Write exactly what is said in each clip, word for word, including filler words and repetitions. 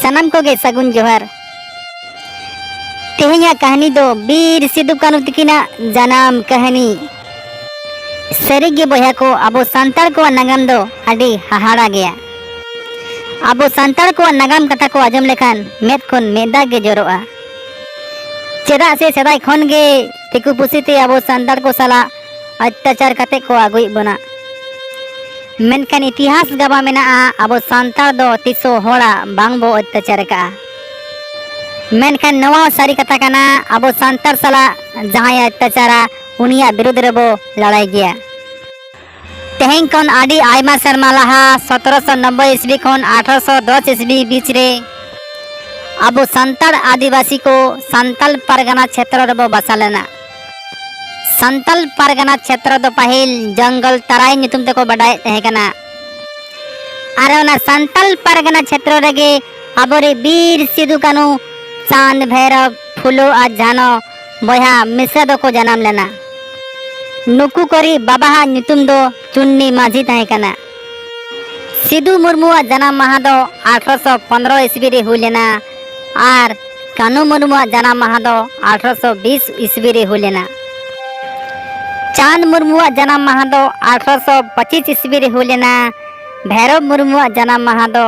ᱥᱟᱱᱟᱢ ᱠᱚᱜᱮ ᱥᱟᱹᱜᱩᱱ ᱡᱚᱦᱟᱨ᱾ ᱛᱮᱦᱮᱧᱟᱜ ᱠᱟᱹᱦᱱᱤ ᱫᱚ ᱵᱤᱨ ᱥᱤᱫᱩ ᱠᱟᱹᱱᱦᱩ ᱛᱤᱠᱤᱱᱟᱜ ᱡᱟᱱᱟᱢ ᱠᱟᱹᱦᱱᱤ᱾ ᱥᱟᱹᱨᱤᱜᱮ ᱵᱚᱭᱦᱟ ᱠᱚ, ᱟᱵᱚ ᱥᱟᱱᱛᱟᱲ ᱠᱚᱣᱟᱜ ᱱᱟᱜᱟᱢ ᱫᱚ ᱟᱹᱰᱤ ᱦᱟᱦᱟᱲᱟ ᱜᱮᱭᱟ᱾ ᱟᱵᱚ ᱥᱟᱱᱛᱟᱲ ᱠᱚᱣᱟᱜ ᱱᱟᱜᱟᱢ ᱠᱟᱛᱷᱟ ᱠᱚ ᱟᱸᱡᱚᱢ ᱞᱮᱠᱷᱟᱱ ᱢᱮᱫ ᱠᱷᱚᱱ ᱢᱮᱫ ᱫᱟᱜ ᱜᱮ ᱡᱚᱨᱚᱜᱼᱟ᱾ ᱪᱮᱫᱟᱜ ᱥᱮ ᱥᱮᱫᱟᱭ ᱠᱷᱚᱱ ᱜᱮ ᱫᱤᱠᱩ ᱯᱩᱥᱤ ᱛᱮ ᱟᱵᱚ ᱥᱟᱱᱛᱟᱲ ᱠᱚ ᱥᱟᱞᱟᱜ ᱚᱛᱛᱟᱪᱟᱨ ᱠᱟᱛᱮ ᱠᱚ ᱟᱹᱜᱩᱭᱮᱫ ᱵᱚᱱᱟ᱾ ᱢᱮᱱᱠᱷᱟᱱ ᱤᱛᱤᱦᱟᱥ ᱜᱟᱵᱟ ᱢᱮᱱᱟᱜᱼᱟ, ᱟᱵᱚ ᱥᱟᱱᱛᱟᱲ ᱫᱚ ᱛᱤᱥ ᱦᱚᱸ ᱦᱚᱲᱟᱜ ᱵᱟᱝ ᱵᱚ ᱚᱛᱛᱟᱪᱟᱨ ᱟᱠᱟᱫᱼᱟ᱾ ᱢᱮᱱᱠᱷᱟᱱ ᱱᱚᱣᱟ ᱦᱚᱸ ᱥᱟᱹᱨᱤ ᱠᱟᱛᱷᱟ ᱠᱟᱱᱟ, ᱟᱵᱚ ᱥᱟᱱᱛᱟᱲ ᱥᱟᱞᱟᱜ ᱡᱟᱦᱟᱸᱭ ᱚᱛᱛᱟᱪᱟᱨᱟ, ᱩᱱᱤᱭᱟᱜ ᱵᱤᱨᱩᱫᱽ ᱨᱮᱵᱚ ᱞᱟᱲᱟᱭ ᱜᱮᱭᱟ᱾ ᱛᱮᱦᱮᱧ ᱠᱷᱚᱱ ᱟᱹᱰᱤ ᱟᱭᱢᱟ ᱥᱮᱨᱢᱟ ᱞᱟᱦᱟ, ᱥᱚᱛᱨᱚᱥᱚ ᱱᱚᱵᱵᱳᱭ ᱤᱥᱵᱤ ᱠᱷᱚᱱ ᱟᱴᱷᱨᱚᱥᱚ ᱫᱚᱥ ᱤᱥᱵᱤ ᱵᱤᱪ ᱨᱮ, ᱟᱵᱚ ᱥᱟᱱᱛᱟᱲ ᱟᱹᱫᱤᱵᱟᱹᱥᱤ ᱠᱚ ᱥᱟᱱᱛᱟᱞ ᱯᱟᱨᱜᱟᱱᱟ ᱪᱷᱮᱛᱨᱚ ᱨᱮᱵᱚ ᱵᱟᱥᱟ ᱞᱮᱱᱟ᱾ ᱥᱟᱱᱛᱟᱞ ᱯᱟᱨᱜᱟᱱᱟ ᱪᱷᱮᱛᱨᱚ ᱫᱚ ᱯᱟᱹᱦᱤᱞ ᱡᱚᱝᱜᱚᱞ ᱛᱟᱨᱟᱭ ᱧᱩᱛᱩᱢ ᱛᱮᱠᱚ ᱵᱟᱰᱟᱭᱮᱫ ᱛᱟᱦᱮᱸ ᱠᱟᱱᱟ᱾ ᱟᱨ ᱚᱱᱟ ᱥᱟᱱᱛᱟᱞ ᱯᱟᱨᱜᱟᱱᱟ ᱪᱷᱮᱛᱨᱚ ᱨᱮᱜᱮ ᱟᱵᱚᱨᱮᱱ ᱵᱤᱨ ᱥᱤᱫᱩ ᱠᱟᱹᱱᱩ, ᱪᱟᱸᱫ ᱵᱷᱮᱨᱚᱵ, ᱯᱷᱩᱞᱳ ᱟᱨ ᱡᱷᱟᱱᱚ ᱵᱚᱭᱦᱟ ᱢᱤᱥᱨᱟ ᱫᱚᱠᱚ ᱡᱟᱱᱟᱢ ᱞᱮᱱᱟ᱾ ᱱᱩᱠᱩ ᱠᱚᱨᱤᱡ ᱵᱟᱵᱟᱣᱟᱜ ᱧᱩᱛᱩᱢ ᱫᱚ ᱪᱩᱱᱱᱤ ᱢᱟᱹᱡᱷᱤ ᱛᱟᱦᱮᱸ ᱠᱟᱱᱟ᱾ ᱥᱤᱫᱩ ᱢᱩᱨᱢᱩᱣᱟᱜ ᱡᱟᱱᱟᱢ ᱢᱟᱦᱟ ᱫᱚ ᱟᱴᱷᱨᱚᱥᱚ ᱯᱚᱱᱨᱚ ᱤᱥᱵᱤ ᱨᱮ ᱦᱩᱭ ᱞᱮᱱᱟ ᱟᱨ ᱠᱟᱹᱱᱩ ᱢᱩᱨᱢᱩᱣᱟᱜ ᱡᱟᱱᱟᱢ ᱢᱟᱦᱟ ᱫᱚ ᱟᱴᱷᱨᱚᱥᱚ ᱵᱤᱥ ᱤᱥᱵᱤ ᱨᱮ ᱦᱩᱭ ᱞᱮᱱᱟ᱾ ᱪᱟᱸᱫ ᱢᱩᱨᱢᱩᱣᱟᱜ ᱡᱟᱱᱟᱢ ᱢᱟᱦᱟ ᱫᱚ ᱟᱴᱷᱨᱚᱥᱚ ᱯᱚᱸᱪᱤᱥ ᱤᱥᱵᱤ ᱨᱮ ᱦᱩᱭ ᱞᱮᱱᱟ᱾ ᱵᱷᱮᱨᱚᱵ ᱢᱩᱨᱢᱩᱣᱟᱜ ᱡᱟᱱᱟᱢ ᱢᱟᱦᱟ ᱫᱚ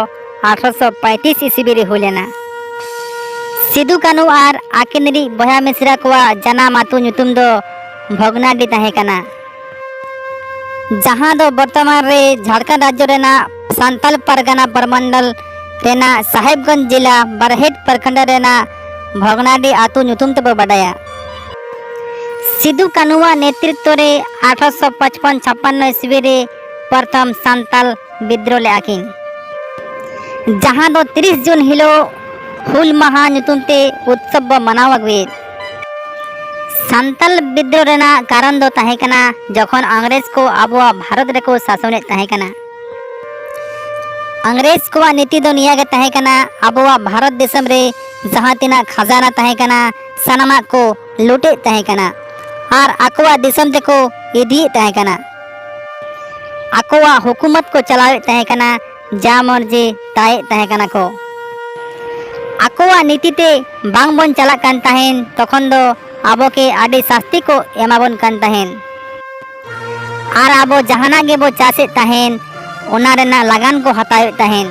ᱟᱴᱷᱨᱚᱥᱚ ᱯᱚᱸᱭᱛᱤᱥ ᱤᱥᱵᱤ ᱨᱮ ᱦᱩᱭ ᱞᱮᱱᱟ᱾ ᱥᱤᱫᱩ ᱠᱟᱹᱱᱩ ᱟᱨ ᱟᱹᱠᱤᱱ ᱨᱤᱡ ᱵᱚᱭᱦᱟ ᱢᱤᱥᱨᱟ ᱠᱚᱣᱟᱜ ᱡᱟᱱᱟᱢ ᱟᱹᱛᱩ ᱧᱩᱛᱩᱢ ᱫᱚ ᱵᱷᱚᱜᱽᱱᱟᱰᱤ ᱛᱟᱦᱮᱸ ᱠᱟᱱᱟ, ᱡᱟᱦᱟᱸ ᱫᱚ ᱵᱚᱨᱛᱚᱢᱟᱱ ᱨᱮ ᱡᱷᱟᱲᱠᱷᱚᱸᱰ ᱨᱟᱡᱽᱡᱚ ᱨᱮᱱᱟᱜ ᱥᱟᱱᱛᱟᱞ ᱯᱟᱨᱜᱟᱱᱟ ᱯᱨᱚᱢᱚᱱᱰᱚᱞ ᱨᱮᱱᱟᱜ ᱥᱟᱦᱮᱵᱽᱜᱚᱸᱡᱽ ᱡᱤᱞᱟ ᱵᱟᱨᱦᱮᱴ ᱯᱨᱚᱠᱷᱚᱸᱰ ᱨᱮᱱᱟᱜ ᱵᱷᱚᱜᱽᱱᱟᱰᱤ ᱟᱹᱛᱩ ᱧᱩᱛᱩᱢ ᱛᱮᱵᱚ ᱵᱟᱰᱟᱭᱟ᱾ ᱥᱤᱫᱩ ᱠᱟᱹᱱᱩᱣᱟᱜ ᱱᱮᱛᱨᱤᱛᱵ ᱨᱮ ᱟᱴᱷᱨᱚᱥᱚ ᱯᱟᱸᱪᱯᱚᱱ ᱪᱷᱟᱯᱟᱱᱱᱚ ᱤᱥᱵᱤ ᱨᱮ ᱯᱨᱚᱛᱷᱚᱢ ᱥᱟᱱᱛᱟᱞ ᱵᱤᱫᱽᱨᱳᱦᱚ ᱞᱮᱫᱼᱟ ᱠᱤᱱ, ᱡᱟᱦᱟᱸ ᱫᱚ ᱛᱤᱨᱤᱥ ᱡᱩᱱ ᱦᱤᱞᱳᱜ ᱦᱩᱞ ᱢᱟᱦᱟ ᱧᱩᱛᱩᱢ ᱛᱮ ᱩᱛᱥᱚᱵ ᱵᱚ ᱢᱟᱱᱟᱣ ᱟᱹᱜᱩᱭᱮᱫ᱾ ᱥᱟᱱᱛᱟᱞ ᱵᱤᱫᱽᱨᱳᱦᱚ ᱨᱮᱱᱟᱜ ᱠᱟᱨᱚᱱ ᱫᱚ ᱛᱟᱦᱮᱸ ᱠᱟᱱᱟ, ᱡᱚᱠᱷᱚᱱ ᱤᱝᱨᱮᱡᱽ ᱠᱚ ᱟᱵᱚᱣᱟᱜ ᱵᱷᱟᱨᱚᱛ ᱨᱮᱠᱚ ᱥᱟᱥᱚᱱᱮᱫ ᱛᱟᱦᱮᱸ ᱠᱟᱱᱟ᱾ ᱤᱝᱨᱮᱡᱽ ᱠᱚᱣᱟᱜ ᱱᱤᱛᱤ ᱫᱚ ᱱᱤᱭᱟᱹ ᱜᱮ ᱛᱟᱦᱮᱸ ᱠᱟᱱᱟ, ᱟᱵᱚᱣᱟᱜ ᱵᱷᱟᱨᱚᱛ ᱫᱤᱥᱚᱢ ᱨᱮ ᱡᱟᱦᱟᱸ ᱛᱤᱱᱟᱹᱜ ᱠᱷᱟᱡᱟᱱᱟ ᱛᱟᱦᱮᱸ ᱠᱟᱱᱟ, ᱥᱟᱱᱟᱢᱟᱜ ᱠᱚ ᱞᱩᱴᱮᱫ ᱛᱟᱦᱮᱸ ᱠᱟᱱᱟ ᱟᱨ ᱟᱠᱚᱣᱟᱜ ᱫᱤᱥᱚᱢ ᱛᱮᱠᱚ ᱤᱫᱤᱭᱮᱫ ᱛᱟᱦᱮᱸ ᱠᱟᱱᱟ᱾ ᱟᱠᱚᱣᱟᱜ ᱦᱩᱠᱩᱢᱚᱛ ᱠᱚ ᱪᱟᱞᱟᱣᱮᱫ ᱛᱟᱦᱮᱸ ᱠᱟᱱᱟ, ᱡᱟ ᱢᱚᱨᱡᱤ ᱛᱟᱭᱮᱫ ᱛᱟᱦᱮᱸ ᱠᱟᱱᱟ ᱠᱚ᱾ ᱟᱠᱚᱣᱟᱜ ᱱᱤᱛᱤ ᱛᱮ ᱵᱟᱝ ᱵᱚᱱ ᱪᱟᱞᱟᱜ ᱠᱟᱱ ᱛᱟᱦᱮᱱ, ᱛᱚᱠᱷᱚᱱ ᱫᱚ ᱟᱵᱚ ᱠᱮ ᱟᱹᱰᱤ ᱥᱟᱥᱛᱤ ᱠᱚ ᱮᱢᱟ ᱵᱚᱱ ᱠᱟᱱ ᱛᱟᱦᱮᱱ᱾ ᱟᱨ ᱟᱵᱚ ᱡᱟᱦᱟᱱᱟᱜ ᱜᱮᱵᱚ ᱪᱟᱥᱮᱫ ᱛᱟᱦᱮᱱ, ᱚᱱᱟ ᱨᱮᱱᱟᱜ ᱞᱟᱜᱟᱱ ᱠᱚ ᱦᱟᱛᱟᱣᱮᱫ ᱛᱟᱦᱮᱱ᱾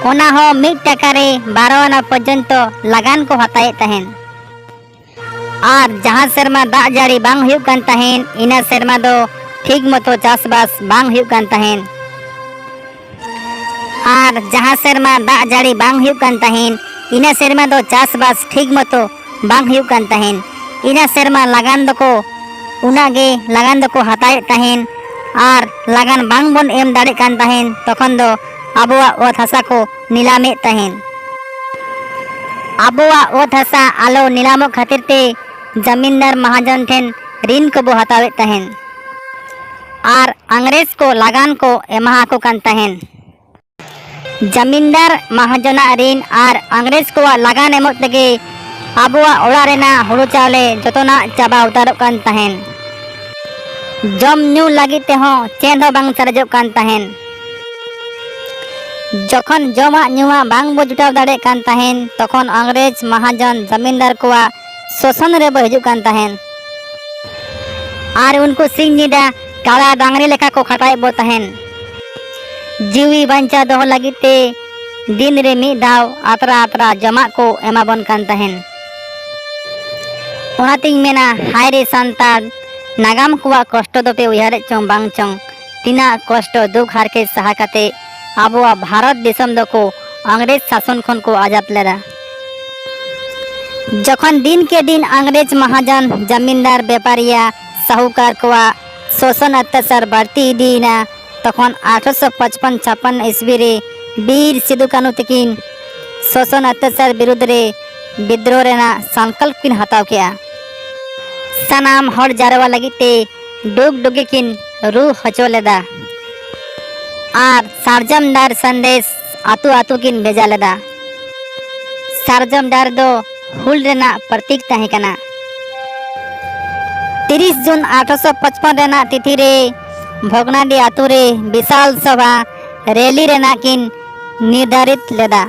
ᱚᱱᱟ ᱦᱚᱸ ᱢᱤᱫ ᱴᱟᱠᱟ ᱨᱮ ᱵᱟᱨᱚ ᱟᱱᱟ ᱯᱚᱨᱡᱚᱱᱛᱚ ᱞᱟᱜᱟᱱ ᱠᱚ ᱦᱟᱛᱟᱣᱮᱫ ᱛᱟᱦᱮᱱ᱾ ᱟᱨ ᱡᱟᱦᱟᱸ ᱥᱮᱨᱢᱟ ᱫᱟᱜ ᱡᱟᱹᱲᱤ ᱵᱟᱝ ᱦᱩᱭᱩᱜ ᱠᱟᱱ ᱛᱟᱦᱮᱱ, ᱤᱱᱟᱹ ᱥᱮᱨᱢᱟ ᱫᱚ ᱴᱷᱤᱠ ᱢᱚᱛᱚ ᱪᱟᱥᱵᱟᱥ ᱵᱟᱝ ᱦᱩᱭᱩᱜ ᱠᱟᱱ ᱛᱟᱦᱮᱱ᱾ ᱟᱨ ᱡᱟᱦᱟᱸ ᱥᱮᱨᱢᱟ ᱫᱟᱜ ᱡᱟᱹᱲᱤ ᱵᱟᱝ ᱦᱩᱭᱩᱜ ᱠᱟᱱ ᱛᱟᱦᱮᱱ, ᱤᱱᱟᱹ ᱥᱮᱨᱢᱟ ᱫᱚ ᱪᱟᱥᱵᱟᱥ ᱴᱷᱤᱠ ᱢᱚᱛᱚ ᱵᱟᱝ ᱦᱩᱭᱩᱜ ᱠᱟᱱ ᱛᱟᱦᱮᱱ᱾ ᱤᱱᱟᱹ ᱥᱮᱨᱢᱟ ᱞᱟᱜᱟᱱ ᱫᱚᱠᱚ, ᱩᱱᱟᱹᱜ ᱜᱮ ᱞᱟᱜᱟᱱ ᱫᱚᱠᱚ ᱦᱟᱛᱟᱣᱮᱫ ᱛᱟᱦᱮᱱ᱾ ᱟᱨ ᱞᱟᱜᱟᱱ ᱵᱟᱝ ᱵᱚᱱ ᱮᱢ ᱫᱟᱲᱮᱜ ᱠᱟᱱ ᱛᱟᱦᱮᱱ, ᱛᱚᱠᱷᱚᱱ ᱫᱚ ᱟᱵᱚᱣᱟᱜ ᱚᱛ ᱦᱟᱥᱟ ᱠᱚ ᱱᱤᱞᱟᱢᱮᱫ ᱛᱟᱦᱮᱱ᱾ ᱟᱵᱚᱣᱟᱜ ᱚᱛ ᱦᱟᱥᱟ ᱟᱞᱚ ᱱᱤᱞᱟᱢᱚᱜ ᱠᱷᱟᱹᱛᱤᱨ ᱛᱮ ᱡᱟᱢᱤᱱᱫᱟᱨ ᱢᱟᱦᱟᱡᱚᱱ ᱴᱷᱮᱱ ᱨᱤᱱ ᱠᱚᱵᱚ ᱦᱟᱛᱟᱣᱮᱫ ᱛᱟᱦᱮᱱ᱾ ᱟᱨ ᱟᱝᱨᱮᱡᱽ ᱠᱚ ᱞᱟᱜᱟᱱ ᱠᱚ ᱮᱢᱟ ᱟᱠᱚ ᱠᱟᱱ ᱛᱟᱦᱮᱱ᱾ ᱡᱟᱢᱤᱱᱫᱟᱨ ᱢᱟᱦᱟᱡᱚᱱᱟᱜ ᱨᱤᱱ ᱟᱨ ᱟᱝᱨᱮᱡᱽ ᱠᱚᱣᱟᱜ ᱞᱟᱜᱟᱱ ᱮᱢᱚᱜ ᱛᱮᱜᱮ ᱟᱵᱚᱣᱟᱜ ᱚᱲᱟᱜ ᱨᱮᱱᱟᱜ ᱦᱩᱲᱩ ᱪᱟᱣᱞᱮ ᱡᱚᱛᱚᱱᱟᱜ ᱪᱟᱵᱟ ᱩᱛᱟᱹᱨᱚᱜ ᱠᱟᱱ ᱛᱟᱦᱮᱱ᱾ ᱡᱚᱢ ᱧᱩ ᱞᱟᱹᱜᱤᱫ ᱛᱮᱦᱚᱸ ᱪᱮᱫ ᱦᱚᱸ ᱵᱟᱝ ᱥᱟᱨᱮᱡᱚᱜ ᱠᱟᱱ ᱛᱟᱦᱮᱱ᱾ ᱡᱚᱠᱷᱚᱱ ᱡᱚᱢᱟᱜ ᱧᱩᱣᱟᱜ ᱵᱟᱝ ᱵᱚ ᱡᱩᱴᱟᱣ ᱫᱟᱲᱮᱭᱟᱜ ᱠᱟᱱ ᱛᱟᱦᱮᱱ, ᱛᱚᱠᱷᱚᱱ ᱟᱝᱨᱮᱡᱽ ᱢᱟᱦᱟᱡᱚᱱ ᱡᱟᱢᱤᱱᱫᱟᱨ ᱠᱚᱣᱟᱜ ᱥᱳᱥᱚᱱ ᱨᱮ ᱵᱚ ᱦᱤᱡᱩᱜ ᱠᱟᱱ ᱛᱟᱦᱮᱱ᱾ ᱟᱨ ᱩᱱᱠᱩ ᱥᱤᱧ ᱧᱤᱫᱟᱹ ᱠᱟᱲᱟ ᱰᱟᱝᱨᱤ ᱞᱮᱠᱟ ᱠᱚ ᱠᱷᱟᱴᱟᱭᱮᱫ ᱵᱚ ᱛᱟᱦᱮᱱ᱾ ᱡᱤᱣᱤ ᱵᱟᱧᱪᱟᱣ ᱫᱚᱦᱚ ᱞᱟᱹᱜᱤᱫ ᱛᱮ ᱫᱤᱱ ᱨᱮ ᱢᱤᱫ ᱫᱷᱟᱣ ᱟᱛᱨᱟ ᱟᱛᱨᱟ ᱡᱚᱢᱟᱜ ᱠᱚ ᱮᱢᱟ ᱵᱚᱱ ᱠᱟᱱ ᱛᱟᱦᱮᱱ᱾ ᱚᱱᱟᱛᱤᱧ ᱢᱮᱱᱟ, ᱦᱟᱭ ᱨᱮ ᱥᱟᱱᱛᱟᱲ, ᱱᱟᱜᱟᱢ ᱠᱚᱣᱟᱜ ᱠᱚᱥᱴᱚ ᱫᱚᱯᱮ ᱩᱭᱦᱟᱹᱨᱮᱫ ᱪᱚᱝ ᱵᱟᱝ ᱪᱚᱝ, ᱛᱤᱱᱟᱹᱜ ᱠᱚᱥᱴᱚ ᱫᱩᱠ ᱦᱟᱨᱠᱮᱛ ᱥᱟᱦᱟ ᱠᱟᱛᱮ ᱟᱵᱚᱣᱟᱜ ᱵᱷᱟᱨᱚᱛ ᱫᱤᱥᱚᱢ ᱫᱚᱠᱚ ᱤᱝᱨᱮᱡᱽ ᱥᱟᱥᱚᱱ ᱠᱷᱚᱱ ᱠᱚ ᱟᱡᱟᱫ ᱞᱮᱫᱟ᱾ ᱡᱚᱠᱷᱚᱱ ᱫᱤᱱ ᱠᱮ ᱫᱤᱱ ᱤᱝᱨᱮᱡᱽ ᱢᱟᱦᱟᱡᱚᱱ, ᱡᱟᱢᱤᱱᱫᱟᱨ, ᱵᱮᱯᱟᱨᱤᱭᱟ, ᱥᱟᱦᱩᱠᱟᱨ ᱠᱚᱣᱟᱜ ᱥᱳᱥᱚᱱ ᱚᱛᱛᱟᱪᱟᱨ ᱵᱟᱹᱲᱛᱤ ᱤᱫᱤᱭᱮᱱᱟ, ᱛᱚᱠᱷᱚᱱ ᱟᱴᱷᱨᱚᱥᱚ ᱯᱚᱪᱯᱚᱱ ᱪᱷᱟᱯᱯᱟᱱ ᱤᱥᱣᱤ ᱨᱮ ᱵᱤᱨ ᱥᱤᱫᱩ ᱠᱟᱹᱱᱦᱩ ᱛᱟᱹᱠᱤᱱ ᱥᱳᱥᱚᱱ ᱚᱛᱛᱟᱪᱟᱨ ᱵᱤᱨᱩᱫᱽ ᱨᱮ ᱵᱤᱫᱽᱨᱳᱦ ᱨᱮᱱᱟᱜ ᱥᱚᱝᱠᱚᱞᱯ ᱠᱤᱱ ᱦᱟᱛᱟᱣ ᱠᱮᱫᱼᱟ᱾ ᱥᱟᱱᱟᱢ ᱦᱚᱲ ᱡᱟᱨᱣᱟ ᱞᱟᱹᱜᱤᱫ ᱛᱮ ᱰᱩᱜᱽᱰᱩᱜᱤ ᱠᱤᱱ ᱨᱩ ᱦᱚᱪᱚ ᱞᱮᱫᱟ ᱟᱨ ᱥᱟᱨᱡᱚᱢ ᱰᱟᱹᱨ ᱥᱟᱸᱫᱮᱥ ᱟᱹᱛᱩ ᱟᱹᱛᱩ ᱠᱤᱱ ᱵᱷᱮᱡᱟ ᱞᱮᱫᱟ᱾ ᱥᱟᱨᱡᱚᱢ ᱰᱟᱹᱨ ᱫᱚ ᱦᱩᱞ ᱨᱮᱱᱟᱜ ᱯᱨᱚᱛᱤᱠ ᱛᱟᱦᱮᱸ ᱠᱟᱱᱟ᱾ ᱛᱤᱨᱤᱥ ᱡᱩᱱ ᱟᱴᱷᱨᱚᱥᱚ ᱯᱚᱪᱯᱚᱱ ᱨᱮᱱᱟᱜ ᱛᱤᱛᱷᱤ ᱨᱮ ᱵᱷᱚᱜᱽᱱᱟᱰᱤ ᱟᱹᱛᱩ ᱨᱮ ᱵᱤᱥᱟᱞ ᱥᱚᱵᱷᱟ ᱨᱮᱞᱤ ᱨᱮᱱᱟᱜ ᱠᱤᱱ ᱱᱤᱨᱫᱷᱟᱨᱤᱛ ᱞᱮᱫᱟ᱾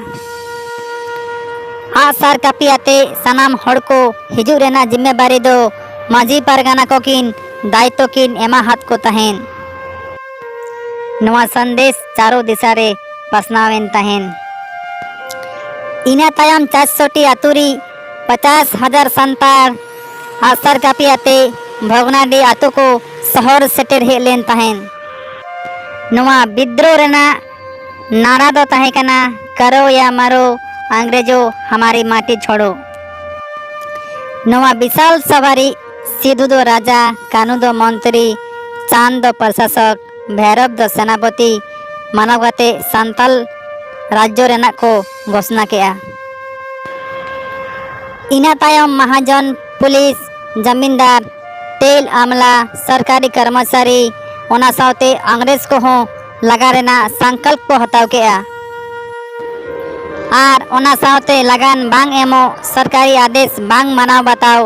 ᱟᱜᱼᱥᱟᱨ ᱠᱟᱹᱯᱤ ᱟᱛᱮ ᱥᱟᱱᱟᱢ ᱦᱚᱲ ᱠᱚ ᱦᱤᱡᱩᱜ ᱨᱮᱱᱟᱜ ᱡᱤᱢᱢᱮᱵᱟᱨᱤ ᱫᱚ ᱢᱟᱹᱡᱷᱤ ᱯᱟᱨᱜᱟᱱᱟ ᱠᱚ ᱠᱤᱱ ᱫᱟᱭᱤᱛᱛᱚ ᱠᱤᱱ ᱮᱢᱟᱦᱟᱫ ᱠᱚ ᱛᱟᱦᱮᱸᱱ᱾ ᱱᱚᱣᱟ ᱥᱟᱸᱫᱮᱥ ᱪᱟᱨᱚ ᱫᱤᱥᱟ ᱨᱮ ᱯᱟᱥᱱᱟᱣ ᱮᱱ ᱛᱟᱦᱮᱸᱱ᱾ ᱤᱱᱟᱹ ᱛᱟᱭᱚᱢ ᱪᱟᱨᱥᱚᱴᱤ ᱟᱛᱳ ᱨᱤ ᱯᱚᱪᱟᱥ ᱦᱟᱡᱟᱨ ᱥᱟᱱᱛᱟᱲ ᱟᱜᱼᱥᱟᱨ ᱠᱟᱹᱯᱤ ᱟᱛᱮ ᱵᱷᱚᱜᱽᱱᱟᱰᱤ ᱟᱛᱳ ᱠᱚ ᱥᱚᱦᱚᱨ ᱥᱮᱴᱮᱨ ᱦᱮᱡ ᱞᱮᱱ ᱛᱟᱦᱮᱸᱱ᱾ ᱱᱚᱣᱟ ᱵᱤᱫᱽᱫᱨᱳᱦ ᱨᱮᱱᱟᱜ ᱱᱟᱨᱟ ᱫᱚ ᱛᱟᱦᱮᱸ ᱠᱟᱱᱟ, "ᱠᱟᱨᱳ ᱭᱟ ᱢᱟᱨᱳ, ᱟᱝᱜᱽᱨᱮᱡᱳ ᱦᱟᱢᱟᱨᱤ ᱢᱟᱴᱤ ᱪᱷᱳᱲᱳ᱾" ᱱᱚᱣᱟ ᱵᱤᱥᱟᱞ ᱥᱟᱵᱷᱟ ᱨᱤ ᱥᱤᱫᱷᱩ ᱫᱚ ᱨᱟᱡᱟ, ᱠᱟᱹᱱᱩ ᱫᱚ ᱢᱚᱱᱛᱨᱤ, ᱪᱟᱸᱫᱽ ᱫᱚ ᱯᱨᱚᱥᱟᱥᱚᱠ, ᱵᱷᱮᱨᱚᱵ ᱫᱚ ᱥᱮᱱᱟᱯᱚᱛᱤ ᱢᱟᱱᱟᱣ ᱠᱟᱛᱮ ᱥᱟᱱᱛᱟᱞ ᱨᱟᱡᱽᱡᱚ ᱨᱮᱱᱟᱜ ᱠᱚ ᱜᱷᱳᱥᱱᱟ ᱠᱮᱜᱼᱟ᱾ ᱤᱱᱟᱹ ᱛᱟᱭᱚᱢ ᱢᱟᱦᱟᱡᱚᱱ, ᱯᱩᱞᱤᱥ, ᱡᱟᱢᱤᱱᱫᱟᱨ, ᱴᱮᱞ ᱟᱢᱞᱟ, ᱥᱚᱨᱠᱟᱨᱤ ᱠᱚᱨᱢᱚᱪᱟᱨᱤ, ᱚᱱᱟ ᱥᱟᱶᱛᱮ ᱤᱝᱨᱮᱡᱽ ᱠᱚᱦᱚᱸ ᱞᱟᱜᱟ ᱨᱮᱱᱟᱜ ᱥᱚᱝᱠᱚᱞᱯ ᱠᱚ ᱦᱟᱛᱟᱣ ᱠᱮᱜᱼᱟ᱾ ᱟᱨ ᱚᱱᱟ ᱥᱟᱶᱛᱮ ᱞᱟᱜᱟᱱ ᱵᱟᱝ ᱮᱢᱚᱜ, ᱥᱚᱨᱠᱟᱨᱤ ᱟᱫᱮᱥ ᱵᱟᱝ ᱢᱟᱱᱟᱣ ᱵᱟᱛᱟᱣ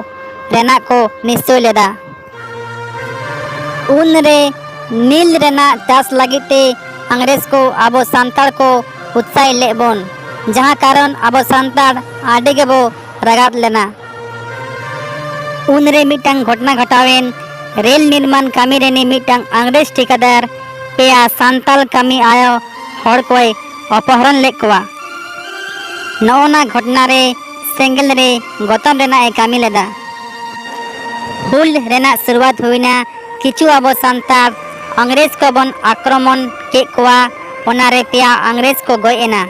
ᱨᱮᱱᱟᱜ ᱠᱚ ᱱᱤᱥᱪᱚᱭ ᱞᱮᱫᱟ᱾ ᱩᱱᱨᱮ ᱱᱤᱞ ᱨᱮᱱᱟᱜ ᱪᱟᱥ ᱞᱟᱹᱜᱤᱫ ᱛᱮ ᱤᱝᱨᱮᱡᱽ ᱠᱚ ᱟᱵᱚ ᱥᱟᱱᱛᱟᱲ ᱠᱚ ᱩᱛᱥᱟᱦᱤ ᱞᱮᱫ ᱵᱚᱱ, ᱡᱟᱦᱟᱸ ᱠᱟᱨᱚᱱ ᱟᱵᱚ ᱥᱟᱱᱛᱟᱲ ᱟᱹᱰᱤ ᱜᱮᱵᱚ ᱨᱟᱜᱟᱫ ᱞᱮᱱᱟ᱾ ᱩᱱᱨᱮ ᱢᱤᱫᱴᱟᱝ ᱜᱷᱚᱴᱚᱱᱟ ᱜᱷᱚᱴᱟᱣᱮᱱ᱾ ᱨᱮᱞ ᱱᱤᱨᱢᱟᱱ ᱠᱟᱹᱢᱤ ᱨᱤᱱᱤᱡ ᱢᱤᱫᱴᱟᱝ ᱤᱝᱨᱮᱡᱽ ᱴᱷᱤᱠᱟᱹᱫᱟᱨ ᱯᱮᱭᱟ ᱥᱟᱱᱛᱟᱲ ᱠᱟᱹᱢᱤ ᱟᱭᱳ ᱦᱚᱲ ᱠᱚᱭ ᱚᱯᱚᱦᱚᱨᱚᱱ ᱞᱮᱫ ᱠᱚᱣᱟ᱾ ᱱᱚᱜᱼᱚ ᱱᱟ ᱜᱷᱚᱴᱚᱱᱟ ᱨᱮ ᱥᱮᱸᱜᱮᱞ ᱨᱮ ᱜᱚᱛᱚᱢ ᱨᱮᱱᱟᱜ ᱮ ᱠᱟᱹᱢᱤ ᱞᱮᱫᱟ᱾ ᱦᱩᱞ ᱨᱮᱱᱟᱜ ᱥᱩᱨᱩᱣᱟᱛ ᱦᱩᱭᱱᱟ᱾ ᱠᱤᱪᱷᱩ ᱟᱵᱚ ᱥᱟᱱᱛᱟᱲ ᱤᱝᱨᱮᱡᱽ ᱠᱚᱵᱚᱱ ᱟᱠᱨᱚᱢᱚᱱ ᱠᱮᱫ ᱠᱚᱣᱟ, ᱚᱱᱟᱨᱮ ᱯᱮᱭᱟ ᱤᱝᱨᱮᱡᱽ ᱠᱚ ᱜᱚᱡ ᱮᱱᱟ᱾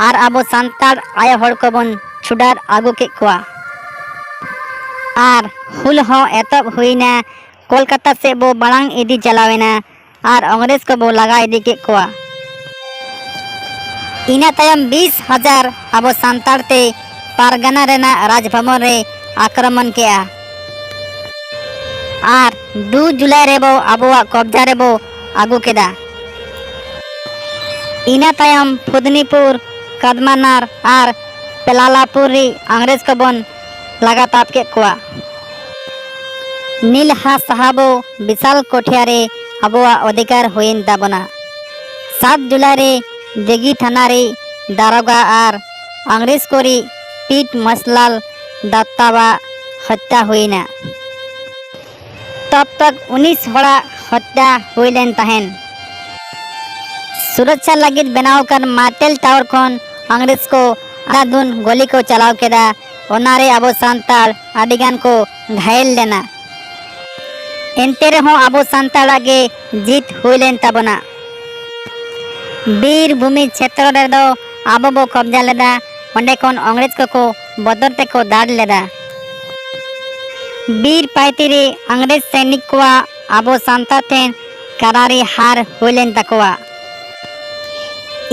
ᱟᱨ ᱟᱵᱚ ᱥᱟᱱᱛᱟᱲ ᱟᱭᱳ ᱦᱚᱲ ᱠᱚᱵᱚᱱ ᱪᱷᱩᱰᱟᱨ ᱟᱹᱜᱩ ᱠᱮᱫ ᱠᱚᱣᱟ᱾ ᱟᱨ ᱦᱩᱞ ᱦᱚᱸ ᱮᱛᱚᱦᱚᱵ ᱦᱩᱭᱱᱟ᱾ ᱠᱳᱞᱠᱟᱛᱟ ᱥᱮᱫ ᱵᱚ ᱢᱟᱲᱟᱝ ᱤᱫᱤ ᱪᱟᱞᱟᱣᱮᱱᱟ ᱟᱨ ᱤᱝᱨᱮᱡᱽ ᱠᱚᱵᱚ ᱞᱟᱜᱟ ᱤᱫᱤ ᱠᱮᱫ ᱠᱚᱣᱟ᱾ ᱤᱱᱟᱹ ᱛᱟᱭᱚᱢ ᱵᱤᱥ ᱦᱟᱡᱟᱨ ᱟᱵᱚ ᱥᱟᱱᱛᱟᱲ ᱛᱮ ᱯᱟᱨᱜᱟᱱᱟ ᱨᱮᱱᱟᱜ ᱨᱟᱡᱽ ᱵᱷᱚᱵᱚᱱ ᱨᱮ ᱟᱠᱨᱚᱢᱚᱱ ᱠᱮᱜᱼᱟ᱾ ᱟᱨ ᱫᱩ ᱡᱩᱞᱟᱭ ᱨᱮᱵᱚ ᱟᱵᱚᱣᱟᱜ ᱠᱚᱵᱽᱡᱟ ᱨᱮᱵᱚ ᱟᱹᱜᱩ ᱠᱮᱫᱟ᱾ ᱤᱱᱟᱹ ᱛᱟᱭᱚᱢ ᱯᱷᱩᱫᱱᱤᱯᱩᱨ, ᱠᱟᱫᱢᱟᱱᱟᱨ ᱟᱨ ᱯᱮᱞᱟᱞᱟᱯᱩᱨ ᱨᱤ ᱤᱝᱨᱮᱡᱽ ᱠᱚᱵᱚᱱ ᱞᱟᱜᱟ ᱛᱟᱵ ᱠᱮᱫ ᱠᱚᱣᱟ᱾ ᱱᱤᱞᱦᱟ ᱥᱟᱦᱟᱵᱳ ᱵᱤᱥᱟᱞ ᱠᱳᱴᱷᱤᱭᱟ ᱨᱮ ᱟᱵᱚᱣᱟᱜ ᱚᱫᱷᱤᱠᱟᱨ ᱦᱩᱭᱮᱱ ᱛᱟᱵᱚᱱᱟ᱾ ᱥᱟᱛ ᱡᱩᱞᱟᱭ ᱨᱮ ᱫᱤᱜᱤ ᱛᱷᱟᱱᱟ ᱨᱮ ᱫᱟᱨᱚᱜᱟ ᱟᱨ ᱤᱝᱨᱮᱡᱽ ᱠᱚᱨᱤᱡ ᱯᱤᱴ ᱢᱟᱨᱥᱟᱞ ᱫᱟᱛᱛᱟᱣᱟᱜ ᱦᱚᱛᱛᱟ ᱦᱩᱭᱱᱟ᱾ ᱛᱚᱵ ᱛᱚᱠ ᱩᱱᱤᱥ ᱦᱚᱲᱟᱜ ᱦᱚᱛᱛᱟ ᱦᱩᱭ ᱞᱮᱱ ᱛᱟᱦᱮᱱ᱾ ᱥᱩᱨᱚᱠᱪᱷᱟ ᱞᱟᱹᱜᱤᱫ ᱵᱮᱱᱟᱣ ᱟᱠᱟᱱ ᱢᱟᱨᱴᱮᱞ ᱴᱟᱣᱟᱨ ᱠᱷᱚᱱ ᱤᱝᱨᱮᱡᱽ ᱠᱚ ᱟᱫᱷᱟᱫᱷᱩᱱ ᱜᱚᱞᱤ ᱠᱚ ᱪᱟᱞᱟᱣ ᱠᱮᱫᱟ᱾ ᱚᱱᱟᱨᱮ ᱟᱵᱚ ᱥᱟᱱᱛᱟᱲ ᱟᱹᱰᱤ ᱜᱟᱱ ᱠᱚ ᱜᱷᱟᱭᱮᱞ ᱞᱮᱱᱟ᱾ ᱮᱱᱛᱮ ᱨᱮᱦᱚᱸ ᱟᱵᱚ ᱥᱟᱱᱛᱟᱲᱟᱜ ᱜᱮ ᱡᱤᱛ ᱦᱩᱭ ᱞᱮᱱ ᱛᱟᱵᱚᱱᱟ᱾ ᱵᱤᱨ ᱵᱷᱩᱢᱤ ᱪᱷᱮᱛᱨᱚ ᱨᱮᱫᱚ ᱟᱵᱚ ᱵᱚ ᱠᱚᱵᱽᱡᱟ ᱞᱮᱫᱟ, ᱚᱸᱰᱮ ᱠᱷᱚᱱ ᱤᱝᱨᱮᱡᱽ ᱠᱚᱠᱚ ᱵᱚᱛᱚᱨ ᱛᱮᱠᱚ ᱫᱟᱹᱲ ᱞᱮᱫᱟ᱾ ᱵᱤᱨ ᱯᱟᱭᱛᱤ ᱨᱮ ᱤᱝᱨᱮᱡᱽ ᱥᱚᱭᱱᱤᱠ ᱠᱚᱣᱟᱜ ᱟᱵᱚ ᱥᱟᱱᱛᱟᱲ ᱴᱷᱮᱱ ᱠᱟᱨᱟᱨᱤ ᱦᱟᱨ ᱦᱩᱭ ᱞᱮᱱ ᱛᱟᱠᱚᱣᱟ᱾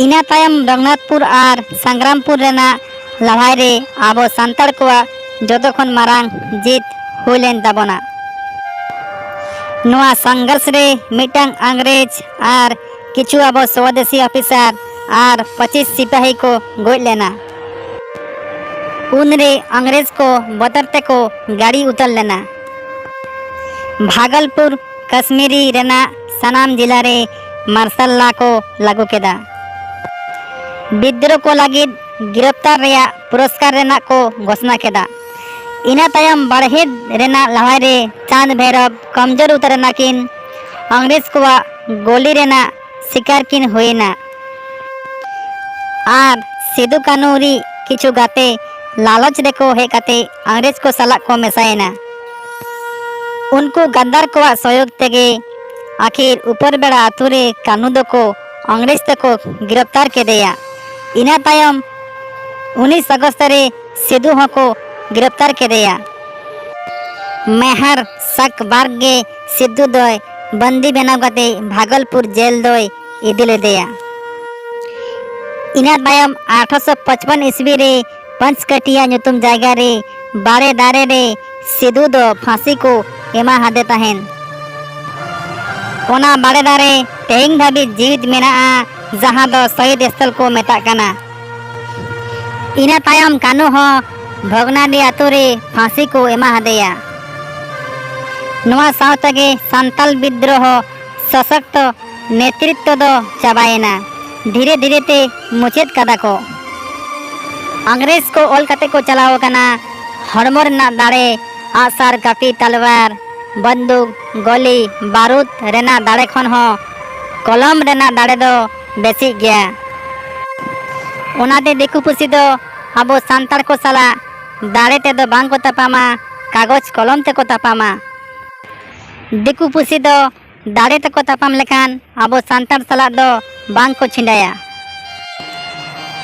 ᱤᱱᱟᱹ ᱛᱟᱭᱚᱢ ᱨᱚᱜᱷᱩᱱᱟᱛᱷᱯᱩᱨ ᱟᱨ ᱥᱟᱝᱜᱨᱟᱢᱯᱩᱨ ᱨᱮᱱᱟᱜ ᱞᱟᱹᱲᱦᱟᱹᱭ ᱨᱮ ᱟᱵᱚ ᱥᱟᱱᱛᱟᱲ ᱠᱚᱣᱟᱜ ᱡᱚᱛᱚ ᱠᱷᱚᱱ ᱢᱟᱨᱟᱝ ᱡᱤᱛ ᱦᱩᱭ ᱞᱮᱱ ᱛᱟᱵᱚᱱᱟ᱾ ᱱᱚᱣᱟ ᱥᱚᱝᱜᱷᱚᱨᱥ ᱨᱮ ᱢᱤᱫᱴᱟᱝ ᱤᱝᱨᱮᱡᱽ ᱟᱨ ᱠᱤᱪᱷᱩ ᱟᱵᱚ ᱥᱚᱫᱮᱥᱤ ᱚᱯᱷᱤᱥᱟᱨ ᱟᱨ ᱯᱚᱸᱪᱤᱥ ᱥᱤᱯᱟᱹᱦᱤ ᱠᱚ ᱜᱚᱡ ᱞᱮᱱᱟ᱾ ᱩᱱᱨᱮ ᱤᱝᱨᱮᱡᱽ ᱠᱚ ᱵᱚᱛᱚᱨ ᱛᱮᱠᱚ ᱜᱟᱹᱲᱤ ᱩᱛᱟᱹᱨ ᱞᱮᱱᱟ᱾ ᱵᱷᱟᱜᱚᱞᱯᱩᱨ ᱠᱟᱥᱢᱤᱨᱤ ᱨᱮᱱᱟᱜ ᱥᱟᱱᱟᱢ ᱡᱮᱞᱟ ᱨᱮ ᱢᱟᱨᱥᱟᱞ ᱞᱟ ᱠᱚ ᱞᱟᱹᱜᱩ ᱠᱮᱫᱟ᱾ ᱵᱤᱫᱽᱨᱳᱦ ᱠᱚ ᱞᱟᱹᱜᱤᱫ ᱜᱤᱨᱚᱯᱛᱟᱨ ᱨᱮᱭᱟᱜ ᱯᱩᱨᱚᱥᱠᱟᱨ ᱨᱮᱱᱟᱜ ᱠᱚ ᱜᱷᱳᱥᱱᱟ ᱠᱮᱫᱟ᱾ ᱤᱱᱟᱹ ᱛᱟᱭᱚᱢ ᱵᱟᱲᱦᱮᱴ ᱨᱮᱱᱟᱜ ᱞᱟᱹᱲᱦᱟᱹᱭ ᱨᱮ ᱪᱟᱸᱫᱽ ᱵᱷᱮᱨᱚᱵ ᱠᱚᱢᱡᱳᱨ ᱩᱛᱟᱹᱨ ᱮᱱᱟ ᱠᱤᱱ᱾ ᱤᱝᱨᱮᱡᱽ ᱠᱚᱣᱟᱜ ᱜᱚᱞᱤ ᱨᱮᱱᱟᱜ ᱥᱤᱠᱟᱨ ᱠᱤᱱ ᱦᱩᱭᱮᱱᱟ᱾ ᱟᱨ ᱥᱤᱫᱩ ᱠᱟᱹᱱᱦᱩ ᱨᱤᱡ ᱠᱤᱪᱷᱩ ᱜᱟᱛᱮ ᱞᱟᱞᱚᱪ ᱨᱮᱠᱚ ᱦᱮᱡ ᱠᱟᱛᱮ ᱤᱝᱨᱮᱡᱽ ᱠᱚ ᱥᱟᱞᱟᱜ ᱠᱚ ᱢᱮᱥᱟᱭᱮᱱᱟ᱾ ᱩᱱᱠᱩ ᱜᱟᱫᱟᱨ ᱠᱚᱣᱟᱜ ᱥᱚᱦᱭᱳᱜᱽ ᱛᱮᱜᱮ ᱟᱹᱠᱷᱤᱨ ᱩᱯᱚᱨ ᱵᱮᱲᱟ ᱟᱹᱛᱩ ᱨᱮ ᱠᱟᱹᱱᱦᱩ ᱫᱚᱠᱚ ᱤᱝᱨᱮᱡᱽ ᱛᱮᱠᱚ ᱜᱤᱨᱚᱯᱛᱟᱨ ᱠᱮᱫᱮᱭᱟ᱾ ᱤᱱᱟᱹ ᱛᱟᱭᱚᱢ ᱩᱱᱤᱥ ᱟᱜᱚᱥᱴ ᱨᱮ ᱥᱤᱫᱩ ᱦᱚᱸᱠᱚ ᱜᱤᱨᱚᱯᱛᱟᱨ ᱠᱮᱫᱮᱭᱟ᱾ ᱢᱮᱦᱟᱨ ᱥᱟᱠ ᱵᱟᱨᱜ ᱜᱮ ᱥᱤᱫᱩ ᱫᱚᱭ ᱵᱟᱹᱱᱫᱤ ᱵᱮᱱᱟᱣ ᱠᱟᱛᱮ ᱵᱷᱟᱜᱚᱞᱯᱩᱨ ᱡᱮᱞ ᱫᱚᱭ ᱤᱫᱤ ᱞᱮᱫᱮᱭᱟ᱾ ᱤᱱᱟᱹ ᱛᱟᱭᱚᱢ ᱟᱴᱷᱨᱚᱥᱚ ᱯᱚᱪᱯᱚᱱ ᱤᱥᱣᱤ ᱨᱮ ᱯᱟᱸᱪᱠᱟᱹᱴᱤᱭᱟ ᱧᱩᱛᱩᱢ ᱡᱟᱭᱜᱟ ᱨᱮ ᱵᱟᱲᱮ ᱫᱟᱨᱮ ᱨᱮ ᱥᱤᱫᱩ ᱫᱚ ᱯᱷᱟᱸᱥᱤ ᱠᱚ ᱮᱢᱟ ᱦᱟᱫᱮ ᱛᱟᱦᱮᱱ᱾ ᱚᱱᱟ ᱵᱟᱲᱮ ᱫᱟᱨᱮ ᱛᱮᱦᱮᱧ ᱫᱷᱟᱹᱵᱤᱡ ᱡᱤᱣᱤᱫ ᱢᱮᱱᱟᱜᱼᱟ, ᱡᱟᱦᱟᱸ ᱫᱚ ᱥᱚᱦᱤᱫ ᱥᱛᱷᱚᱞ ᱠᱚ ᱢᱮᱛᱟᱜ ᱠᱟᱱᱟ᱾ ᱤᱱᱟᱹ ᱛᱟᱭᱚᱢ ᱠᱟᱹᱱᱩ ᱦᱚᱸ ᱵᱷᱚᱜᱽᱱᱟᱰᱤ ᱟᱛᱳ ᱨᱮ ᱯᱷᱟᱸᱥᱤ ᱠᱚ ᱮᱢᱟ ᱦᱟᱫᱮᱭᱟ᱾ ᱱᱚᱣᱟ ᱥᱟᱶ ᱛᱮᱜᱮ ᱥᱟᱱᱛᱟᱞ ᱵᱤᱫᱽᱨᱳᱦᱚ ᱥᱚᱥᱚᱠᱛᱚ ᱱᱮᱛᱨᱤᱛᱵ ᱫᱚ ᱪᱟᱵᱟᱭᱮᱱᱟ᱾ ᱫᱷᱤᱨᱮ ᱫᱷᱤᱨᱮ ᱛᱮ ᱢᱩᱪᱟᱹᱫ ᱠᱟᱫᱟ ᱠᱚ᱾ ᱤᱝᱨᱮᱡᱽ ᱠᱚ ᱚᱞ ᱠᱟᱛᱮ ᱠᱚ ᱪᱟᱞᱟᱣ ᱟᱠᱟᱱᱟ, ᱦᱚᱲᱢᱚ ᱨᱮᱱᱟᱜ ᱫᱟᱲᱮ, ᱟᱜᱼᱥᱟᱨ, ᱠᱟᱹᱯᱤ, ᱛᱟᱞᱣᱟᱨ, ᱵᱚᱱᱫᱩᱠ, ᱜᱚᱞᱤ, ᱵᱟᱨᱩᱫ ᱨᱮᱱᱟᱜ ᱫᱟᱲᱮ ᱠᱷᱚᱱ ᱦᱚᱸ ᱠᱚᱞᱚᱢ ᱨᱮᱱᱟᱜ ᱫᱟᱲᱮ ᱫᱚ ᱵᱮᱥᱤᱜ ᱜᱮᱭᱟ᱾ ᱚᱱᱟᱛᱮ ᱫᱤᱠᱩ ᱯᱩᱥᱤ ᱫᱚ ᱟᱵᱚ ᱥᱟᱱᱛᱟᱲ ᱠᱚ ᱥᱟᱞᱟᱜ ᱫᱟᱲᱮ ᱛᱮᱫᱚ ᱵᱟᱝ ᱠᱚ ᱛᱟᱯᱟᱢᱟ, ᱠᱟᱜᱚᱡᱽ ᱠᱚᱞᱚᱢ ᱛᱮᱠᱚ ᱛᱟᱯᱟᱢᱟ᱾ ᱫᱤᱠᱩ ᱯᱩᱥᱤ ᱫᱚ ᱫᱟᱲᱮ ᱛᱮᱠᱚ ᱛᱟᱯᱟᱢ ᱞᱮᱠᱷᱟᱱ ᱟᱵᱚ ᱥᱟᱱᱛᱟᱲ ᱥᱟᱞᱟᱜ ᱫᱚ ᱵᱟᱝ ᱠᱚ ᱪᱷᱤᱸᱰᱟᱹᱭᱟ᱾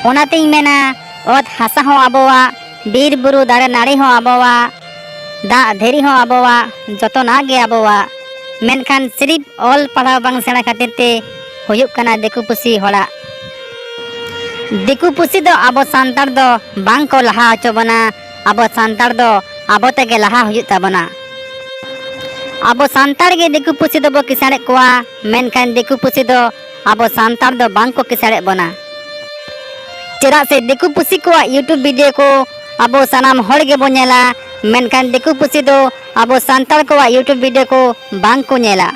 ᱚᱱᱟᱛᱤᱧ ᱢᱮᱱᱟ, ᱚᱛ ᱦᱟᱥᱟ ᱦᱚᱸ ᱟᱵᱚᱣᱟᱜ, ᱵᱤᱨ ᱵᱩᱨᱩ ᱫᱟᱨᱮ ᱱᱟᱹᱲᱤ ᱦᱚᱸ ᱟᱵᱚᱣᱟᱜ, ᱫᱟᱜ ᱫᱷᱤᱨᱤ ᱦᱚᱸ ᱟᱵᱚᱣᱟᱜ, ᱡᱚᱛᱚᱱᱟᱜ ᱜᱮ ᱟᱵᱚᱣᱟᱜ᱾ ᱢᱮᱱᱠᱷᱟᱱ ᱥᱤᱨᱤᱯ ᱚᱞ ᱯᱟᱲᱦᱟᱣ ᱵᱟᱝ ᱥᱮᱬᱟ ᱠᱷᱟᱹᱛᱤᱨ ᱛᱮ ᱦᱩᱭᱩᱜ ᱠᱟᱱᱟ ᱫᱤᱠᱩ ᱯᱩᱥᱤ ᱦᱚᱲᱟᱜ᱾ ᱫᱤᱠᱩ ᱯᱩᱥᱤ ᱫᱚ ᱟᱵᱚ ᱥᱟᱱᱛᱟᱲ ᱫᱚ ᱵᱟᱝ ᱠᱚ ᱞᱟᱦᱟ ᱦᱚᱪᱚ ᱵᱚᱱᱟ᱾ ᱟᱵᱚ ᱥᱟᱱᱛᱟᱲ ᱫᱚ ᱟᱵᱚ ᱛᱮᱜᱮ ᱞᱟᱦᱟ ᱦᱩᱭᱩᱜ ᱛᱟᱵᱚᱱᱟ᱾ ᱟᱵᱚ ᱥᱟᱱᱛᱟᱲ ᱜᱮ ᱫᱤᱠᱩ ᱯᱩᱥᱤ ᱫᱚᱵᱚ ᱠᱤᱥᱟᱹᱬᱮᱫ ᱠᱚᱣᱟ, ᱢᱮᱱᱠᱷᱟᱱ ᱫᱤᱠᱩ ᱯᱩᱥᱤ ᱫᱚ ᱟᱵᱚ ᱥᱟᱱᱛᱟᱲ ᱫᱚ ᱵᱟᱝ ᱠᱚ ᱠᱤᱥᱟᱹᱬᱮᱫ ᱵᱚᱱᱟ᱾ ᱪᱮᱫᱟᱜ ᱥᱮ ᱫᱤᱠᱩ ᱯᱩᱥᱤ ᱠᱚᱣᱟᱜ YouTube video ᱠᱚ ᱟᱵᱚ ᱥᱟᱱᱟᱢ ᱦᱚᱲ ᱜᱮᱵᱚ ᱧᱮᱞᱟ, ᱢᱮᱱᱠᱷᱟᱱ ᱫᱤᱠᱩ ᱯᱩᱥᱤ ᱫᱚ ᱟᱵᱚ ᱥᱟᱱᱛᱟᱲ ᱠᱚᱣᱟᱜ YouTube video ᱠᱚ ᱵᱟᱝ ᱠᱚ ᱧᱮᱞᱟ᱾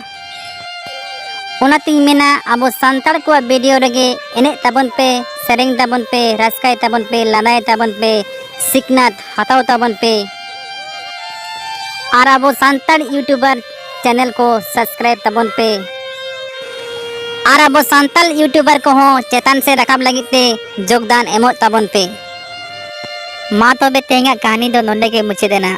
ᱚᱱᱟᱛᱤᱧ ᱢᱮᱱᱟ, ᱟᱵᱚ ᱥᱟᱱᱛᱟᱲ ᱠᱚᱣᱟᱜ video ᱨᱮᱜᱮ ᱮᱱᱮᱡ ᱛᱟᱵᱚᱱ ᱯᱮ, ᱥᱮᱨᱮᱧ ᱛᱟᱵᱚᱱ ᱯᱮ, ᱨᱟᱹᱥᱠᱟᱹᱭ ᱛᱟᱵᱚᱱ ᱯᱮ, ᱞᱟᱸᱫᱟᱭ ᱛᱟᱵᱚᱱ ᱯᱮ, ᱥᱤᱠᱷᱱᱟᱹᱛ ᱦᱟᱛᱟᱣ ᱛᱟᱵᱚᱱ ᱯᱮ᱾ ᱟᱨ ᱟᱵᱚ ᱥᱟᱱᱛᱟᱲ YouTuber channel ᱠᱚ subscribe ᱛᱟᱵᱚᱱ ᱯᱮ᱾ ᱟᱨ ᱟᱵᱚ ᱥᱟᱱᱛᱟᱲ YouTuber ᱠᱚᱦᱚᱸ ᱪᱮᱛᱟᱱ ᱥᱮᱫ ᱨᱟᱠᱟᱵ ᱞᱟᱹᱜᱤᱫ ᱛᱮ ᱡᱳᱜᱽᱫᱟᱱ ᱮᱢᱚᱜ ᱛᱟᱵᱚᱱ ᱯᱮ᱾ ᱢᱟ ᱛᱚᱵᱮ ᱛᱮᱦᱮᱧᱟᱜ ᱠᱟᱹᱦᱱᱤ ᱫᱚ ᱱᱚᱰᱮ ᱜᱮ ᱢᱩᱪᱟᱹᱫ ᱮᱱᱟ᱾